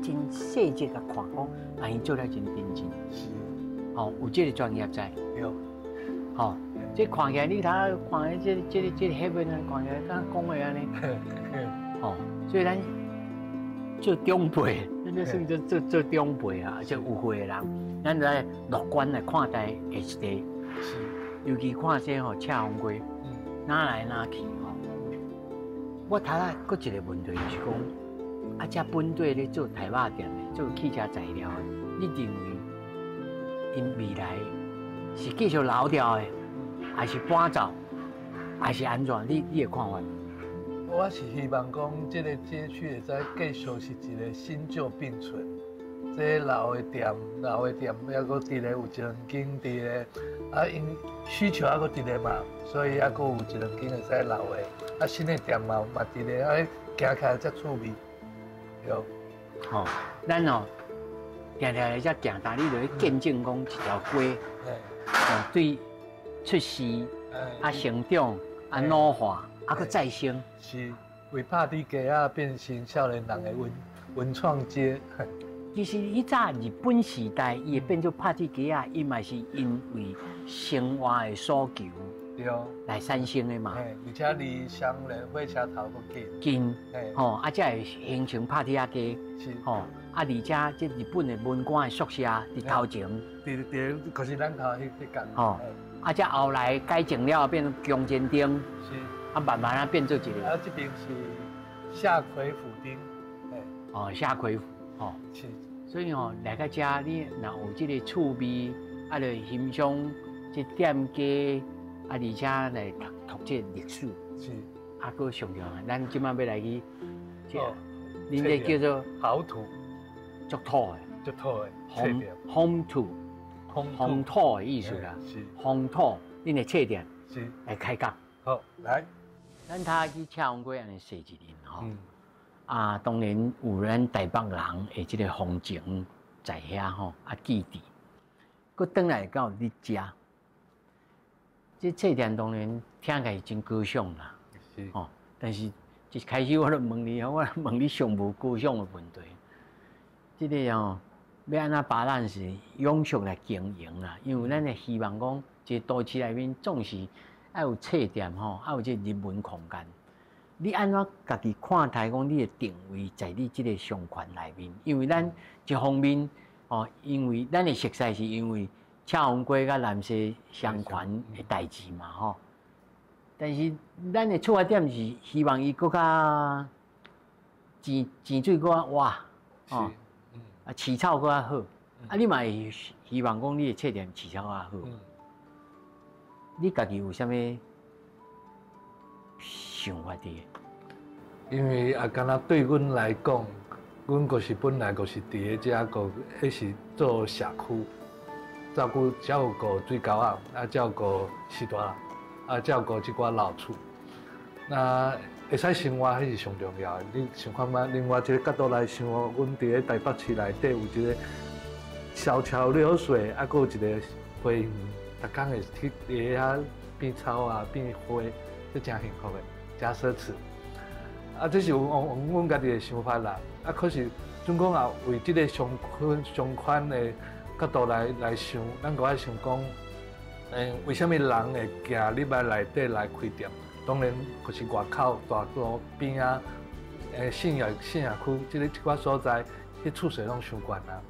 真細節共看，講啊，𪜶做了真認真。是。吼，有這個專業在。對。吼，這看起來你頭看這這個這個翕的，看起來敢講話按呢。吼，所以咱做長輩，咱這算做做做長輩啊，這有歲的人，咱來樂觀來看待下一代。是。尤其看這吼赤峰街，哪來哪去吼。我頭仔閣一個問題就是講，啊，這本地咧做台肉店的，做汽車材料的，你認為𪜶未來是繼續留掉的，還是搬走，還是按怎？你你的看法？我是希望講，這個街區會使繼續是一個新舊並存。這老的店，老的店猶閣佇咧有一兩間佇咧，啊，𪜶需求猶閣佇咧嘛，所以猶閣有一兩間會使留的。啊，新的店嘛嘛佇咧，啊，行起來才趣味。對。吼，咱哦，定定來遮行，但你就去見證講一條街，哦，對出世啊成長啊老化啊，閣再生。是，為拍鐵街仔變成少年人的文文創街。其實以早日本時代，伊會變做拍鐵街仔，伊嘛是因為生活的所求，來產生的嘛。而且離雙連火車頭閣近。近，吼，啊，才會形成拍鐵仔街。是。吼，啊，而且這日本的文官的宿舍佇頭前。佇佇，就是咱頭彼彼間。吼，啊，才後來改建了變宮前町。是。啊，慢慢啊變做一個。啊，這邊是下奎府町。哦，下奎府，吼。是。所以吼，來到遮，你若有這個趣味，啊，就欣賞這店家，啊，而且來讀讀這個歷史。是。啊，閣上重要，咱這擺欲來去，這，恁這叫做好土，足土的，足土的，風風土，風土的意思啦。是。風土，恁的冊店是來開講。好，來。咱頭去赤峰街按呢踅一輪吼。啊，當然有咱台北人的這個風情在遐吼，啊記佇，閣轉來到你遮，這冊店當然聽起來真高尚啦，是吼。但是一開始我就問你，我問你上無高尚的問題，這個吼欲按怎把咱是永續來經營啦，因為咱會希望講，這個都市內面總是愛有冊店吼，愛有這個人文空間。你按怎家己看待講你的定位在你這個商圈內面？因為咱一方面哦，因為咱的熟似是因為赤峰街佮南勢商圈的代誌嘛吼。但是咱的出發點是希望伊閣較錢錢水閣較活，哦，啊飼草閣較好。啊，你嘛會希望講你的冊店飼草較好。你家己有啥物想法佇？因為啊，敢若對阮來講，阮就是本來就是佇咧遮個，彼是做社區，照顧照顧水溝仔，啊照顧序大，啊照顧這寡老厝。那會使生活，彼是上重要的。你想看覓？另外一个角度來想哦，阮佇咧台北市內底有一個小橋流水，啊，閣有一個花園，逐工會去佇遐變草啊、變花，這誠幸福的，誠奢侈。啊，這是阮家己的想法啦。啊，可是總講也為這个相寬相寬的角度來想，咱閣愛想講，為啥物人會行入來內底來開店？當然，就是外口大路邊仔，信義區這寡所在，彼厝稅攏傷懸啊。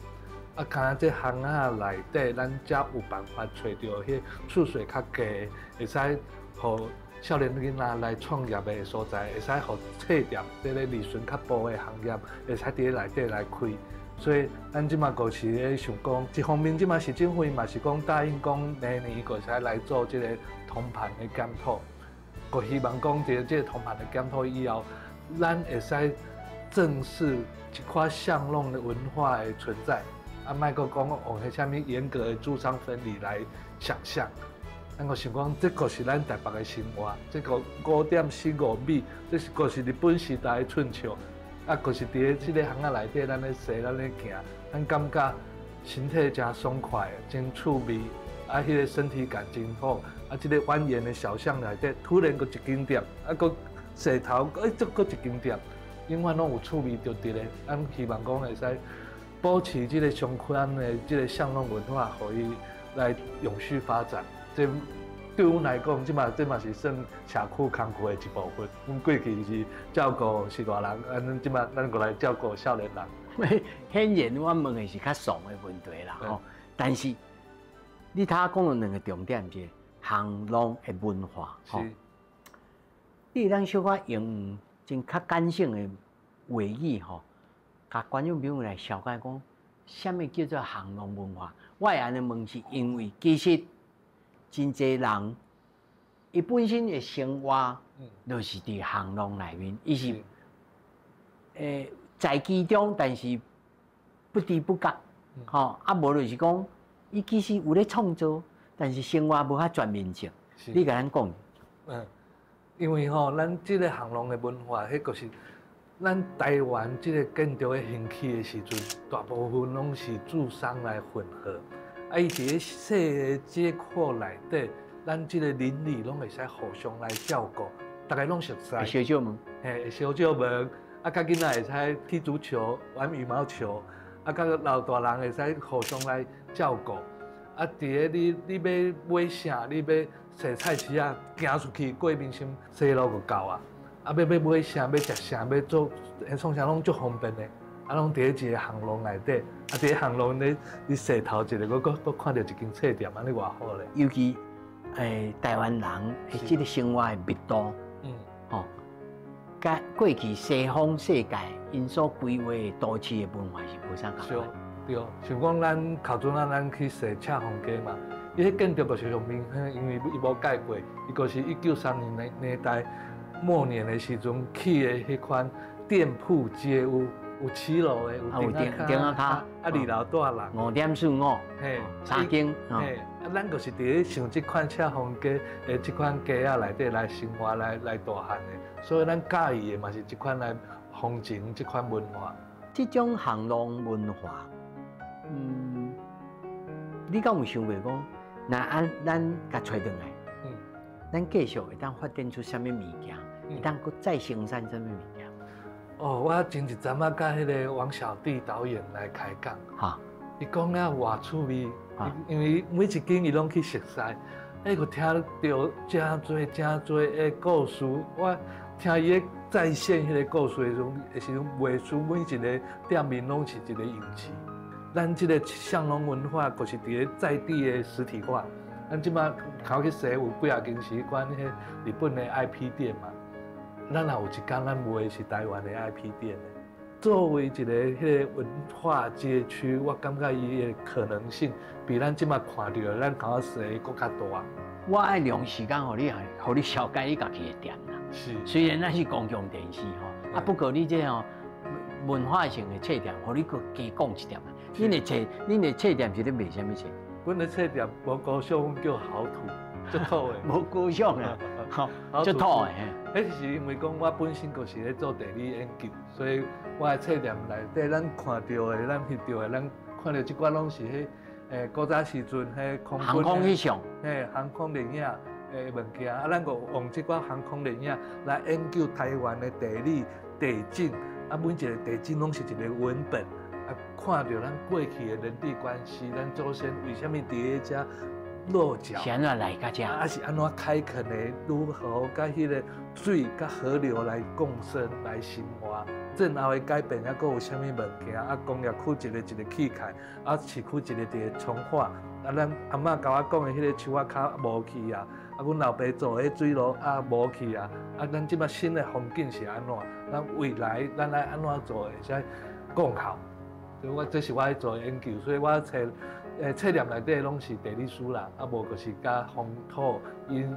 啊，敢若這巷仔內底，咱才有辦法揣著彼厝稅較低，會使予少年囡仔來創業的所在，會使予冊店這个利潤較薄的行業，會使佇咧內底來開。所以，咱這馬閣是咧想講，一方面這馬市政府嘛是講答應講，明年閣會使來做這个通盤的檢討。閣希望講，佇這个通盤的檢討以後，咱會使正視這塊巷弄的文化的存在，啊，莫閣講用彼啥物嚴格的住商分離來想象。咱閣想講，這閣是咱台北的生活，這个5.45米，這是閣是日本時代的寸尺，啊，閣是佇咧這个巷仔內底，咱咧踅，咱咧行，咱感覺身體誠爽快，真趣味，啊，彼个身體感真好。啊，這个蜿蜒的小巷內底，突然閣一間店，啊，閣踅頭，欸，這閣一間店，永遠攏有趣味著佇咧。咱希望講會使保持這个相關的這个巷弄文化，予伊來永續發展。這對阮來講，這嘛是算社區工課的一部分。阮過去是照顧序大人，啊，咱這馬咱閣來照顧少年人。顯然，我問的是較俗的問題啦，吼。但是你頭講了兩個重點，一個巷弄的文化，吼。你會當小可用真較感性的話語，吼，共觀眾朋友來紹解講，啥物叫做巷弄文化？我會按呢問，是因為其實真濟人，伊本身的生活，就是佇巷弄內面，伊是在其中，但是不知不覺，吼，啊，無就是講，伊其實有咧創造，但是生活無遐全面性。你共咱講。因為吼，咱這个巷弄的文化，彼個是咱台灣這个建築的興起的時陣，大部分攏是住商來混合。啊，伊佇咧細的街廓內底，咱這个鄰里攏會使互相來照顧，逐家攏熟似。會相借問。嘿，會相借問，啊，佮囡仔會使踢足球、玩羽毛球，啊，佮老大人會使互相來照顧。啊，佇咧你欲買啥，你欲踅菜市仔，行出去過民生西路就到啊。啊，欲買啥，欲食啥，欲做，創啥攏足方便的。啊，攏佇咧一个巷弄內底，啊，佇咧巷弄咧，你踅頭一个，閣看著一間冊店，按呢偌好咧。尤其，台灣人的這个生活的密度，吼，佮過去西方世界𪜶所規劃的都市的文化是無啥仝款。對，像講咱頭陣仔咱去踅赤峰街嘛，伊彼建築就是上明顯，因為伊無改過，伊就是1930年代末年的時陣起的彼款店鋪街屋，有騎樓的，有頂仔跤，啊，二樓住人。5.45，三間，嘿，啊，咱就是佇咧像這款赤峰街的這款街仔內底來生活來大漢的，所以咱佮意的嘛是這款來風情，這款文化。這種巷弄文化，你敢有想過講，若按咱共揣轉來，咱繼續會當發展出啥物物件？會當閣再生產啥物物件？哦，我前一陣仔佮彼个王小棣導演來開講，伊講了偌趣味，因為每一間伊攏去熟似，欸，閣聽著誠濟誠濟的故事，我聽伊咧再現彼個故事的時陣，袂輸每一个店面攏是一个影集。咱這个巷弄文化，就是佇咧在地的實體化。咱這馬較去踅有幾仔間是彼款彼日本的 IP 店嘛。咱也有一工，咱賣的是台灣的 IP 店的。作為一个彼個文化街區，我感覺伊的可能性比咱這馬看著的咱較踅閣較大。我愛利用時間，予你，予你紹介你家己的店啦。雖然咱是公共電視吼，啊，不過你這吼文化性的冊店，予你閣加講一點。恁的冊店是咧賣啥物冊？阮的冊店無高尚，叫好土，足土的。無高尚啊，吼，足土的。彼是因為講我本身就是咧做地理研究，所以我的冊店內底，咱看到的、咱翕著的、咱看著這寡攏是彼古早時陣彼空航空翕相，嘿，航空電影的物件，啊，咱閣用這寡航空電影來研究台灣的地理地景，啊，每一個地景攏是一個文本，啊，看著咱過去的人地關係，咱祖先為啥物佇咧遮落腳？是按怎來到遮？啊，是按怎開墾的？如何佮彼個水佮河流來共生來生活？戰後的改變，猶閣有啥物物件？啊，工業區一个一个起開，啊，市區一個一個重劃。啊，咱阿嬤共我講的彼个樹仔跤無去啊，啊，阮老爸做的水路啊無去啊。啊，咱這擺新的環境是按怎？咱未來咱愛按怎做會使更好？所以我這是我咧做的研究，所以我冊冊店內底攏是地理書啦，啊無就是佮風土𪜶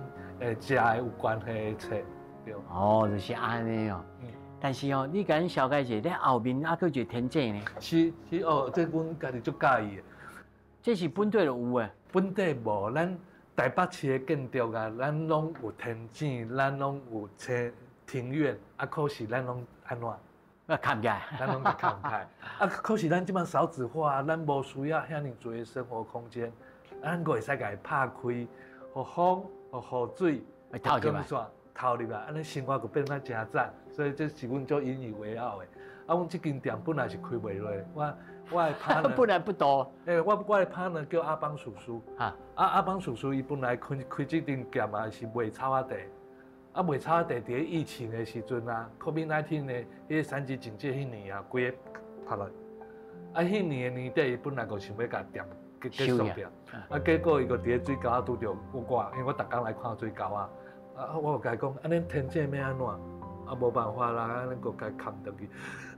食的有關係的冊。對。哦，就是按呢哦。但是哦，你共阮紹介一下，你後面猶閣有一个天井呢？是是哦，這阮家己足佮意的。這是本地就有的？本地無，咱台北市的建築啊，咱攏有天井，咱攏有車庭院，啊，可是咱攏按怎？啊，崁起來，咱攏共崁起來。啊，可是咱這擺少子化，咱無需要遐爾濟的生活空間，咱閣會使共伊拍開，予風、予雨水、予透入來，透入來，按呢生活就變得誠讚。所以這是阮足引以為傲的。啊，阮這間店本來是開袂落，我的 partner 本來不多。欸，我的 partner 叫阿邦叔叔。啊，阿邦叔叔伊本來開開這間店啊，是賣草仔茶。啊，賣草仔茶佇咧疫情的時陣啊，COVID-19 的彼個三級警戒彼年啊，規个趴落。啊，彼年的年底，伊本來就想欲共店結束掉。啊，結果伊就佇咧水溝仔拄著我，因為我逐工來看水溝仔。啊，我就共伊講，按呢天井欲按怎？啊，無辦法啦，按呢閣共伊崁轉去，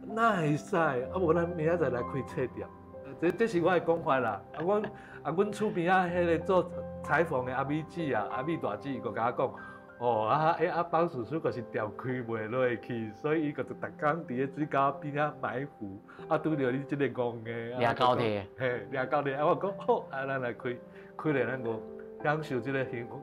哪會使？啊，無咱明仔載來開冊店。這是我的講法啦。啊，阮啊，阮厝邊仔彼个做裁縫的阿美姊啊，阿美大姊，伊閣共我講。哦啊，欸，阿邦叔叔就是店開袂落去，所以伊就逐工佇咧水溝邊仔埋伏，啊，拄著你這個戇的，掠狗體，嘿，掠狗體，啊，我講好，啊，咱來開，開咧咱閣享受這個幸福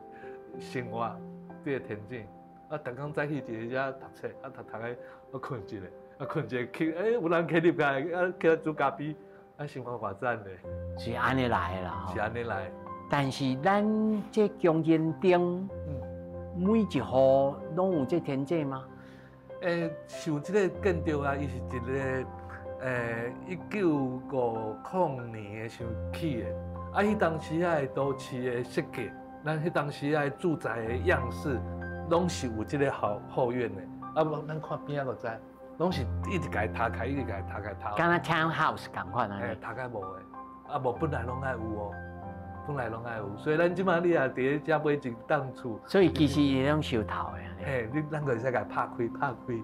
生活，這個天井，啊，逐工早起佇遐讀冊，啊，讀讀咧，我睏一下，啊，睏一下起，欸，有人起入來，啊，起來煮咖啡，啊，生活偌讚咧，是按呢來的啦，是按呢來。但是咱這江仁町，每一戶攏有這天井嗎？欸，像這个建築啊，伊是一个1950年的時候起的。啊，彼當時仔的都市的設計，咱彼當時仔的住宅的樣式，攏是有這个後院的。啊，無咱看邊仔就知，攏是一直共伊拆開，一直共伊拆開拆。敢若 townhouse 仝款按呢。欸，拆開無的，啊無本來攏愛有哦。本來攏愛有，所以咱這擺你若佇咧遮買一棟厝，所以其實伊攏相透的。嘿，你咱就會使共伊拍開拍開。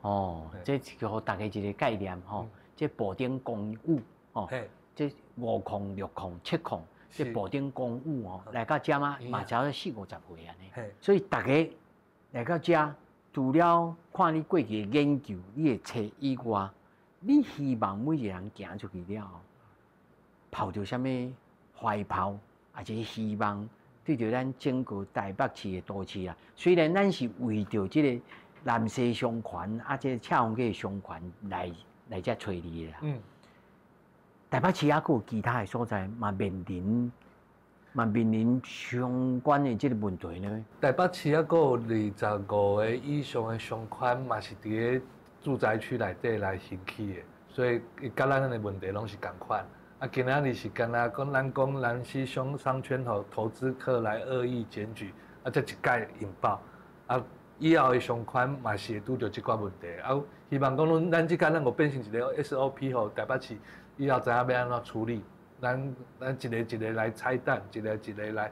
哦，這是予大家一個概念吼。這埔頂公寓吼，這五空六空七空，這埔頂公寓吼，來到遮嘛嘛差不多四五十歲按呢。所以大家來到遮，除了看你過去的研究、你的冊以外，你希望每一個人行出去了後，抱著啥物懷抱，抑是希望對著咱整個台北市的都市啊。雖然咱是為著這个南西商圈啊，這个赤峰街商圈來遮揣你的啦。台北市猶閣有其他的所在嘛面臨相關的這个問題呢？台北市猶閣有25個以上的商圈，嘛是佇咧住宅區內底來興起的，所以伊佮咱的問題攏是仝款。啊，今仔日是敢若講咱講南西商圈予投資客來惡意檢舉，啊，這一擺引爆，啊，以後的商圈嘛是會拄著這寡問題。啊，希望講阮咱這間咱有變成一个 SOP，予台北市以後知影欲按怎處理。咱一个一个來拆彈，一个一个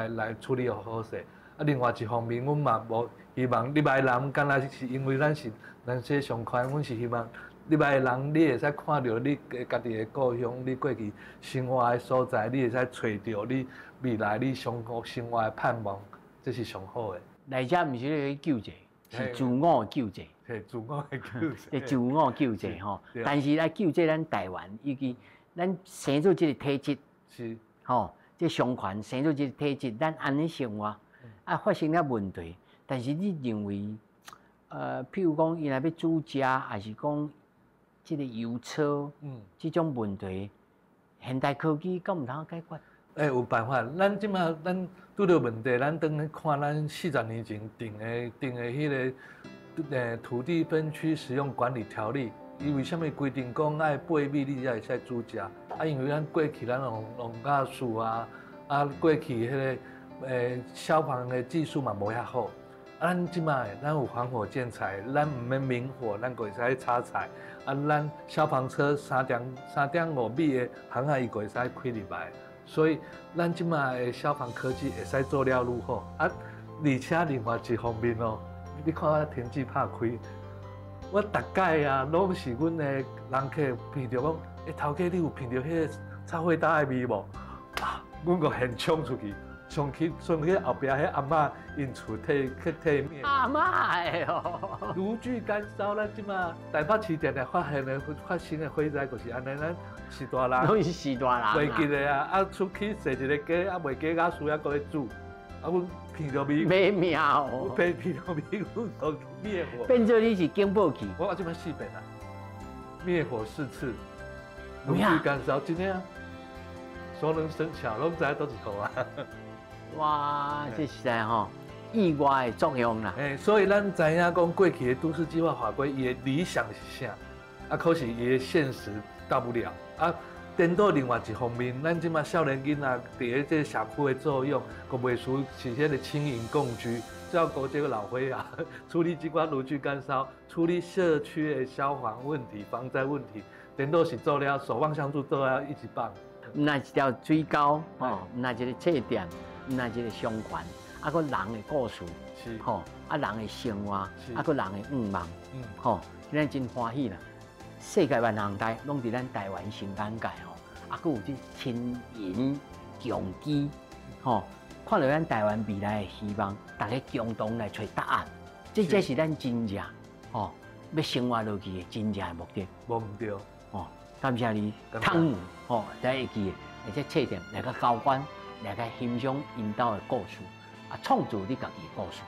來處理予好勢。啊，另外一方面，阮嘛無希望入來人，敢若是因為咱是南西商圈，阮是希望入來的人，你會使看著你家己的故鄉，你過去生活的所在，你會使揣著你未來你生活生活的盼望，這是上好的。來遮毋是咧去救濟，是自我救濟。嘿，自我的救濟。自我救濟吼，但是來救濟咱台灣，尤其咱生做這个體質，吼，這商圈生做這个體質，咱按呢生活。啊，發生了問題，但是你認為，譬如講，伊若欲煮食，抑是講這个油車，這種問題，現代科技敢有通解決？欸，有辦法。咱這馬咱拄著問題，咱轉去看咱40年前定的彼个土地分區使用管理條例，伊為啥物規定講愛8米你才會使煮食？啊，因為咱過去咱農家樹啊，啊過去彼个消防的技術嘛無遐好。啊，咱這馬咱有防火建材，咱毋免明火，咱閣會使炒菜。啊，咱消防車3.5米的航海伊閣會使開入來。所以，咱這馬的消防科技會使做了愈好。啊，而且另外一方面哦，你看我天機拍開，我逐擺啊，攏是阮的人客聞著講，欸，頭家你有聞著彼个臭火焦的味無？啊，阮閣現衝出去，衝去後壁彼阿嬤𪜶厝替去替滅。阿嬤的哦。爐具乾燒，咱這馬台北市定定發生的火災就是按呢，咱序大人，攏是序大人。袂記得啊，啊出去踅一个街，啊袂記瓦斯猶閣咧煮，啊阮聞著味，欲命哦！聞著味，阮就滅火。變做你是警報器。我這馬四遍啊，滅火四次，爐具乾燒，真的啊，熟能生巧，攏知影佗一號啊。哇，這實在吼意外的作用啦。欸，所以咱知影講過去的都市計劃法規，伊的理想是啥？啊，可是伊的現實到不了。啊，顛倒另外一方面，咱這馬少年囡仔佇咧這个社區的作用，閣袂輸是彼个青銀共居，照顧這个老歲仔，處理這寡爐具乾燒，處理社區的消防問題、防災問題，顛倒是做了守望相助，做了一級棒。毋但一條水溝，吼，毋但一个冊店，毋但一个商圈，啊，閣人的故事，吼，啊，人的生活，啊，閣人的願望，吼，咱真歡喜啦。世界萬項代攏佇咱台灣新簡介吼，啊，閣有這青銀共居，吼，看著咱台灣未來的希望，大家共同來揣答案，這才是咱真正吼欲生活落去的真正的目的。無毋對，吼，感謝你，湯姆，吼，才會記得，而且冊店來佮交關，來佮欣賞𪜶兜的故事，啊，創造你家己的故事。